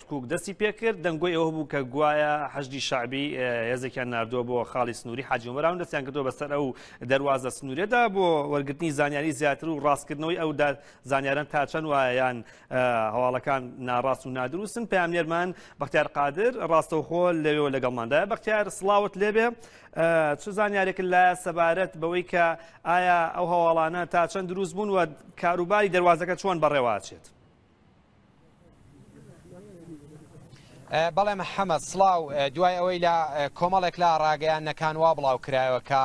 کەرکوک دەستی پێکرد، دەنگۆی ئەوە بوو کە گوایە حەشدی شەعبی هێزێکیان ناردووە بۆ خاڵی سنووری حاجی ئۆمەران و دەستیان کردووە بەسەر ئەو دەروازە سنووریەدا بۆ وەرگرتنی زانیاری زیاتر و ڕاستکردنەوەی ئەو زانیاران تا چەند وایە یان هەواڵەکان ناڕاست و نادروستن. پەیامنێرمان بەختیار قادر ڕاستەوخۆ لەوێوە لەگەڵماندایە. بەختیار سڵاوت لێبێ، چ زانیارێکت لایە سەبارەت بەوەی کە ئایا ئەو هەواڵانە تا چەند دروست بوون و کاروباری دەروازەکە چۆن بەڕێوەچێت؟ بەڵێ محەممەد سڵاو دوای ئەوەی لە کۆمەڵێک لە ڕاگەیاندنەکان وا بڵاو کرایەوە کە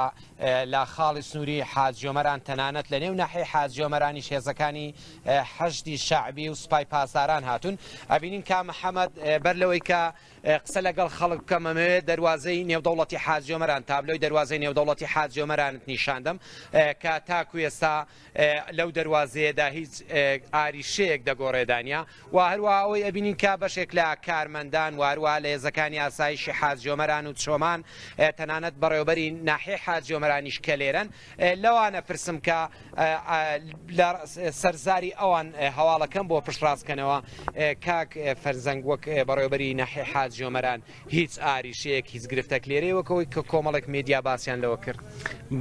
لە خاڵی سنووری حاجیۆمەران تەنانەت لە نێو ناحیەی حاجیۆمەرانیش هێزەکانی حەشدی شەعبی و سوپای پاسداران هاتوون ئەبینین کا محەممەد بەر لەوەی کە قسە لەگەڵ خەڵک بکەم ئەمەوێت دەروازەی نێودەوڵەتی حاجیۆمەران تابلۆی دەروازەی نێودەوڵەتی حاجیۆمەرانت نیشاندەم کە تاکو ئێستا لەو دەروازەیەدا هیچ ئاریشەیەک دەگۆڕێدا نیە و هەروەها ئەوەی ئەبینین کە بەشێک لە کارمەندان و هەروەها لە هێزەکانی ئاسایشی حاجیۆمەران و چۆمان تەنانەت بەڕێوەبەری ناحیەی حاجیۆمەرانیش کە لێرەن لەوانە پرسم کە لە سەرزاری ئەوان هەواڵەکەم بۆ پشتڕاست کەنەوە کاک فەرزەنگ وەک بەڕێوەبەری ناحیەی حاجیۆمەران هیچ ئاریشەیەک هیچ گرفتەک لێرەیە وەک ئەوەی کە کۆمەڵێک مێدیا باسیان لەوە کرد؟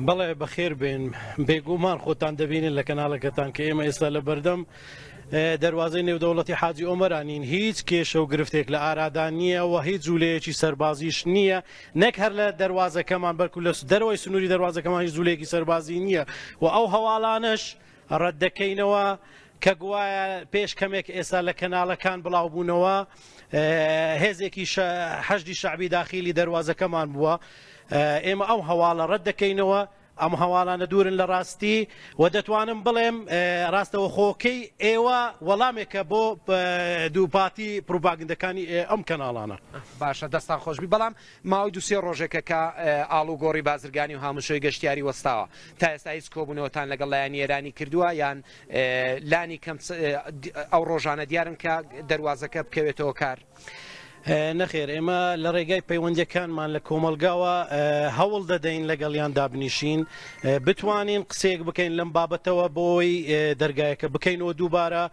بەڵێ بەخێر بێن بێگومان خۆتان دەبینن لە کەناڵەکەتان کە ئێمە ئێستا لە بەردەم دەروازەی نێودەوڵەتی حاجی ئۆمەرانین هیچ کێشە و گرفتێک لە ئارادا نییە و هیچ جوولەیەکی سەربازیش نییە نەک هەر لە دەروازەکەمان بەرکو لە دەرەوەی سنووری دەروازەکەمان هیچ جوولەیەکی سەربازی نییە و ئەو هەواڵانەش ڕەتدەکەینەوە کە گوایە پێش کەمێک ئێستا لە کەناڵەکان بڵاوبوونەوە هێزێکی حەشدی شەعبی داخیلی دەروازەکەمان بووە ئێمە ئەو هەواڵە ڕەت دەکەینەوە ئەم هەواڵانە دوورن لە ڕاستی و دەتوانم بڵێم ڕاستەوەخۆکەی ئێوە وەڵامێکە بۆ دووپاتی پروپاگندەکانی ئەم کەناڵانە. باشە دەستان خۆشبی بەڵام ماوەی دوو سێ ڕۆژێکە کە ئاڵوگۆڕی بازرگانی و هاموشۆی گەشتیاری وەستاوە، تا ئێستا هیچ کۆبوونەوەتان لەگەڵ لایەنی ئێرانی کردووە یان لانی کەم ئەو ڕۆژانە دیارن کە دەروازەکە بکەوێتەوە کار؟ نەخێر ئێمە لە ڕێگای پەیوەندیەکانمان لە کۆمەڵگاوە هەوڵ دەدەین لەگەڵیان دابنیشین بتوانین قسەیەک بکەین لەم بابەتەوە بۆی دەرگایەکە بکەینەوە دووبارە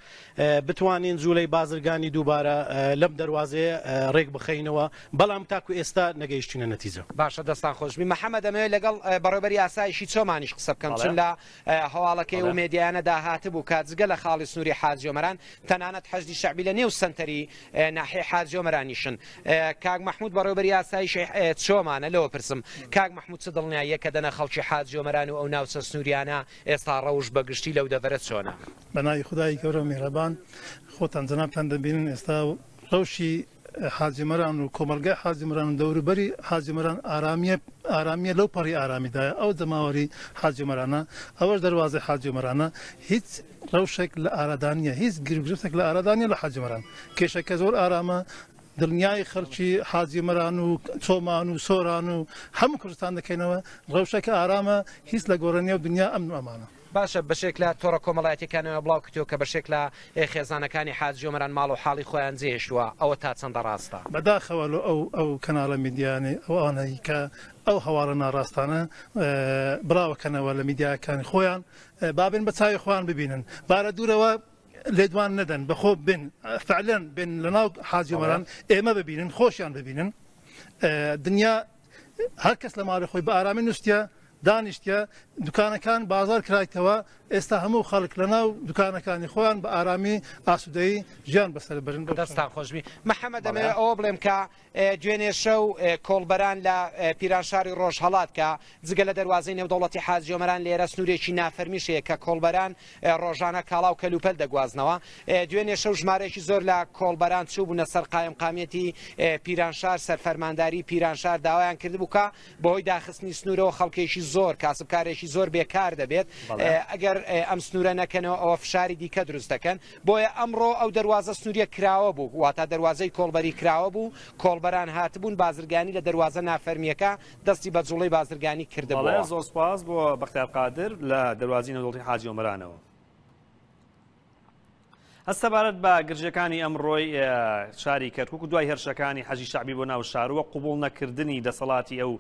بتوانین جوولەی بازرگانی دووبارە لەم دەروازەیە ڕێک بخەینەوە، بەڵام تاکو ئێستا نەگەیشتینە نەتیجە. باشە دەستان خۆشبی محمد ئەمەوێت لەگەڵ بەڕێوبەری ئاسایشی چۆمانیش قسە بکەم چون لە هەواڵەکەی و مێدیایانەدا هاتبوو کە جگە لە خاڵی سنووری حاجیۆمەران تەنانەت حەشدی شەعبی لە نێو سەنتەری ناحیەی حاجیۆمەرانیشن کاک مەحمود بەڕێوبەری ئاسایشی چۆمانە لەوە پرسم کاک مەحمود چ دڵنیاییەکە دەنە خەڵکی حاجیۆمەران و ئەو ناوچە سنووریانە ئێستا ڕەوش بەگشتی لەو دەڤەرە چۆنە؟ بە ناوی خودای گەورە و میهرەبان، خۆتان جەنابتان دەبینن ئێستا ڕەوشی حاجی مەران و کۆمەڵگای حاجی مەران و دەوروبەری حاجی مەران ئارامیە ئارامیە لەو پەڕی ئارامیدایە ئەو جەماوەری حاجی مەرانە ئەوەش دەروازەی حاجی مەرانە هیچ ڕەوشێک لە ئارادانیە هیچ گیروگرفتێک لە ئارادانیە لە حاجی مەران کێشەکە زۆر ئارامە دڵنیای خەڵکی حاجی مەران و چۆمان و سۆران و هەموو کوردستان دەکەینەوە ڕەوشەکە ئارامە هیچ لە گۆڕێ نیە و دنیا ئەمن و ئەمانە. باشە بەشێک لە تۆڕە کۆمەڵایەتیەکانەوە بڵاو کردووە کە بەشێک لە خێزانەکانی حاجی ئۆمەران ماڵ و حاڵی خۆیان جێهێشتووە ئەوە تا چەندە ڕاستە؟ بەداخەوە لۆ ئەو ئەو کەناڵە میدیایانەی ئەو ئەوانەی کە ئەو هەواڵە ناڕاستانە بڵاوەکەنەوە لە میدیاکانی خۆیان با بێن بە چاوی خۆیان ببینن با لە دوورەوە لێدوان نەدەن بەخۆ بن فعلەن بن لەناو حاجی ئۆمەران ئێمە ببینن خۆشیان ببینن دنیا هەر کەس لە ماڵی خۆی بە ئارامی نووستە دانیشتە دوکانەکان بازار کرایتەوە ئێستا هەموو خەڵک لە ناو دوکانەکانی خۆیان بە ئارامی ئاسوودەیی ژیان بەسەر برن. دەستتان خۆشبی محەمەد دەمەوێت ئەوە بڵێم کە دوێنێ شەو کۆڵبەران لە پیرانشاری ڕۆژهەڵات کە جگە لە دەروازەی نێودەوڵەتی حاجی ئۆمەران لێرە سنوورێکی نافەرمیش هەیە کە کۆڵبەران ڕۆژانە کاڵا و کەلوپەل دەگوازنەوە. دوێنێ شەو ژمارەیەکی زۆر لە کۆڵبەران چووبوونە سەر قایمقامیەتی پیرانشار، سەرفەرمانداریی پیرانشار داوایان کردبوو کە بەهۆی داخستنی سنوورەوە خەڵکێکی زۆر، کاسبکارێکی زۆر بێکار دەبێت، ئەگەر ئەم سنوورە نەکەنەوە ئەوە فشاری دیکە دروست دەکەن. بۆیە ئەمڕۆ ئەو دەروازە سنووریە کراوە بوو، واتە دەروازەی کۆڵبەری کراوە بوو، کۆڵبەران هاتبوون بازرگانی لە دەروازە نافەرمییەکە دەستی بە جوڵەی بازرگانی کردبووەوە. بەڵێ زۆر سوپاس بۆ بەختیار قادر لە دەروازی نێودەوڵەتی حاجی ئۆمەرانەوە. هەست سەبارەت بە گرژیەکانی ئەمڕۆی شاری کەرکوک و دوای هێرشەکانی حەشدی شەعبی بۆ ناو شار و قبوڵ نەکردنی دەسەڵاتی ئەو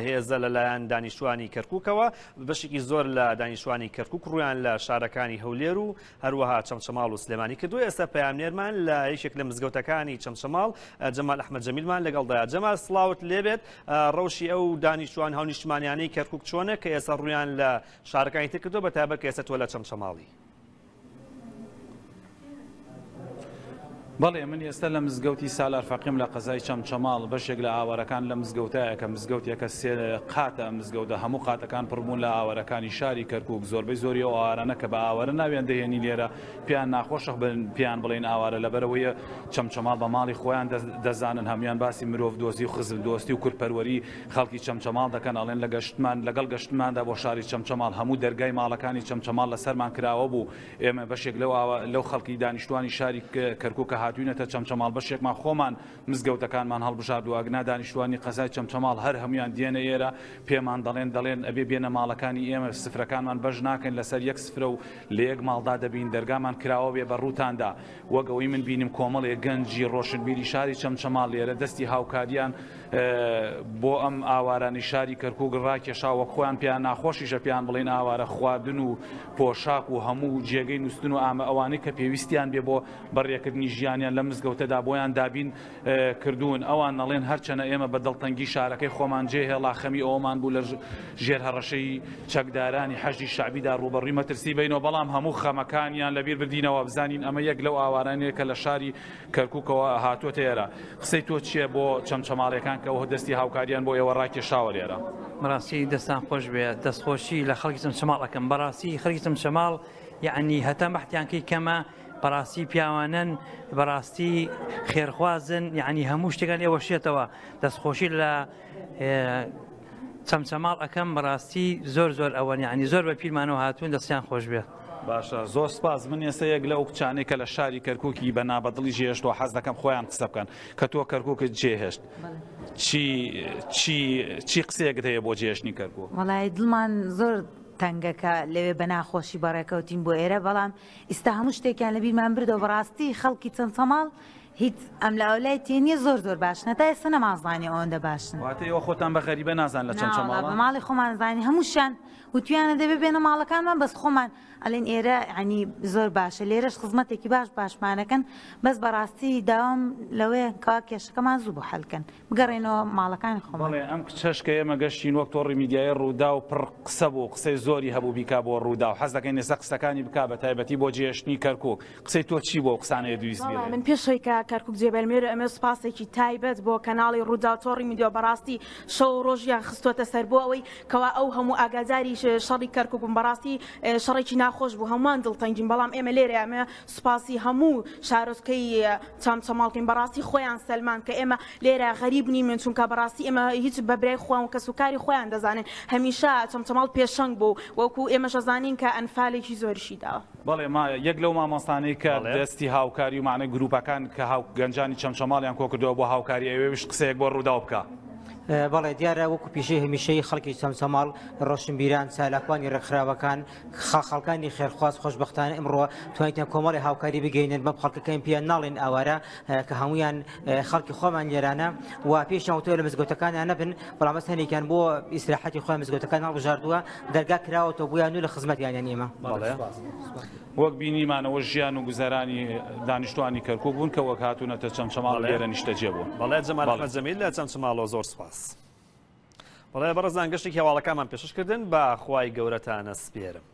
هێزە لەلایەن دانیشتوانی کەرکوکەوە، بەشێکی زۆر لە دانیشتوانی کەرکوک ڕوویان لە شارەکانی هەولێر و هەروەها چەمچەماڵ و سلێمانی کردووە. ئێستا پەیامنێرمان لە یەکێک لە مزگەوتەکانی چەمچەماڵ جەمال ئەحمەد جەمیلمان لەگەڵدایە. جەمال سڵاوت لێبێت، ڕەوشی ئەو دانیشتوان هاونیشتمانیانەی کەرکوک چۆنە کە ئێستا ڕوویان لە شارەکانی تر کردووە، بە تایبەت کە ئێستا تۆ لە چەمچەماڵی؟ بەڵێ من ئێستا لە مزگەوتی سالار فەقیم لە قەزای چەمچەماڵ بەشێک لە ئاوارەکان لە مزگەوتایە کە مزگەوتێکە سێ قاتە مزگەوتە هەموو قاتەکان پڕبوون لە ئاوارەکانی شاری کەرکک زۆربەی زۆری ئەو ئاوارانە کە بە ئاوارە ناویان دەهێنی لێرە پێیان ناخۆشە پێیان بڵێن ئاوارە لەبەرەوەی چەمچەماڵ بە ماڵی خۆیان دەزانن هەموان باسی مرۆڤ دۆزی و خزم دۆستی و کوردپەروەری خەڵکی چەمچەماڵ دەکەن ئەڵێن لە گەشتمان لەگەڵ گەشتماندا بۆ شاری چەمچەماڵ هەموو دەرگای ماڵەکانی چەمچەماڵ لەسەرمان کراوە بوو ئێمە بەشێک لەو ئاوا لەو خەڵکی دانیشتوانی شاری کەرکوک کە هاتوینەتە چەمچەماڵ بەشێکمان خۆمان مزگەوتەکانمان هەڵبژاردووە ئەگنا دانیشتوانی قەزای چەمچەماڵ هەر هەمویان دێنە ئێرە پێمان دەڵێن دەڵێن ئەبێ بێنە ماڵەکانی ئێمە سفرەکانمان بەش ناکەین لەسەر یەک سفرە و لە یەک ماڵدا دەبین دەرگامان کراوە بێ بە ڕووتاندا وەک ئەوەی من بینیم کۆمەڵێک گەنجی ڕۆشنبیری شاری چەمچەماڵ لێرە دەستی هاوکاریان بۆ ئەم ئاوارانی شاری کەرکوک ڕاکێشا وەک خۆیان پێیان ناخۆشیشە پێیان بڵێن ئاوارە خواردن و پۆشاک و هەموو جێگەی نووستن و ئامە ئەوانەی کە پێویستیان بێ بۆ بەڕێکردنی ژیانیان لە مزگەوتەدا بۆیان دابین کردوون ئەوان نەڵێن هەرچەنە ئێمە بە دڵتەنگی شارەکەی خۆمان جێ هێڵا خەمی ئەومان بوو لە ژێر هەڕەشەی چەکدارانی حەشدی شەعبیدا ڕووبەڕووی مەترسی بینەوە بەڵام هەموو خەمەکانیان لەبیر بردینەوە بزانین ئەمە یەک لەو ئاوارانەیە کە لە شاری کەرکوکەوە هاتووەتە ئێرە قسەی تۆ چییە بۆ چەمچەماڵیەکان کە ئەوه دەستی هاوکاریان بۆ ئێوە ڕاکێشاوە لێرە؟ بەڕاستی دەستان خۆش بێ دەستخۆشی لە خەڵکی چەمچەماڵ ئەکەم بەڕاستی خەڵکی چەمچەماڵ یعنی هەتا مەحتیان کەی کەمە بەڕاستی پیاوانن بەڕاستی خێرخوازن یعنی هەموو شتێکان ئێوەشێتەوە دەستخۆشی لە چەمچەماڵ ئەکەم بەڕاستی زۆر زۆر ئەوەن یعنی زۆر بە پیرمانەوە هاتوون دەستیان خۆش بێت. باشە زۆر سپاس من ئێستا یەک لەو کچانەی کە لە شاری کەرکوکی بە نابەدڵی جێهێشتووە حەز دەکەم خۆیان قسە بکەن کە تۆ کەرکوکت جێهێشت چی چی چی قسەیەکت هەیە بۆ جێهێشتنی کەرکوک؟ وەڵی دڵمان زۆر تەنگە کە لەوێ بە ناخۆشی بەڕێکەوتین بۆ ئێرە بەڵام ئیستا هەموو شتێکیان لە بیرمان بردەوە بەڕاستی خەڵکی چەمچەماڵ هیچ ئەم لە ئەولای تێ نییە زۆر زۆر باشن هەتا ئێستا نەمانزانی ئەوەندە باشن. واتە ئێوە خۆتان بە غەریبە نازان لە چەمچەماڵە؟ بە ماڵی خۆمان زانین هەمووشیان وتویانە دەبێ بێنە ماڵەکانمان بەس خۆمان ئەلێن ئێرە ینی زۆر باشە لێرەش خزمەتێکی باش باشمانەکەن بەس بەڕاستی داوام لەوەیە کەوا کێشەکەمان زوو بۆ حەلکەن بگەڕێنەوە ماڵەکانی خۆمان. بەڵێ ئەم کچەش کە ئێمە گەشتین وەک تۆڕی میدیایی ڕووداو پڕ قسە بوو قسەی زۆری هەبوو بیکا بۆ ڕووداو حەز دەکەین ئێستا قسەکانی بکا بە تایبەتی بۆ جێهێشتنی کەرکووک قسەی تۆ چی بوو ئەو قسانەیە دویست بیڵێی؟ من پێش ئەوەی کە کەرکوک جێبێلم لێرە ئەمەوێت سوپاسێکی تایبەت بۆ کەناڵی ڕووداو تۆڕی میدیا بەڕاستی شەو و ڕۆژیان خستووەتە سەر بۆ ئەوەی کەوا ئەو هەموو ئاگاداری شەڕی کەرکوک بوون بەڕاستی شەڕێکی ناخۆش بوو هەمووان دڵتەنگین بەڵام ئێمە لێرە ئەمە سوپاسی هەموو شارۆچکەی چەمچەماڵ کەین بەڕاستی خۆیان سەلمان کە ئێمە لێرە غەریب نیمن چونکە بەڕاستی ئێمە هیچ بە برای خۆیان و کەسوکاری خۆیان دەزانن هەمیشە چەمچەماڵ پێشەنگ بوو وەکو ئێمەش ئەزانین کە ئەنفالێکی زۆریشی داوە. بەڵێ ما یەک لەو مامۆستانەی کە دەستی هاوکاری و معنی گروپەکان کە هاو گەنجانی چەمچەماڵیان کۆکردەوە بۆ هاوکاری ئەوێش قسەیەک بۆ ڕووداو بکە. بەڵێ دیارە وەکو پیشەی هەمیشەی خەڵکی چەمچەماڵ ڕۆشنبیران چالاکوانی ڕێکخراوەکان خەڵکانی خێرخواز خۆشبەختانە ئمڕۆ توانیتیان کۆمەڵی هاوکاری بگەینن بەم خەڵکەکەین پێیان ناڵێن ئاوارە کە هەمویان خەڵکی خۆمان لێرانە و پێشیان وتووە لە مزگەوتەکانیان نەبن بەڵام بەس هەنێکیان بۆ ئیسراحەتی خۆیان مزگەوتەکان هەڵبژاردووە دەرگا کراوەتەوە بۆیان و لە خزمەتیانیان ئێمە. بەڵێ وەک بینیمانەوە ژیان و گوزەرانی دانیشتوانی کەرکوک بوون کە وەک هاتوونەتە چەمچەماڵ لێرە نیشتەجێ بوون. بەڵێ جەمال ئەحمەد جەمیل لە چەمچەماڵەوە زۆر سوپاس. بەڵێ بەڕێزان گەشتێکی هەواڵەکانمان پێشکەش کردن بە خوای گەورەتانە سپێرم.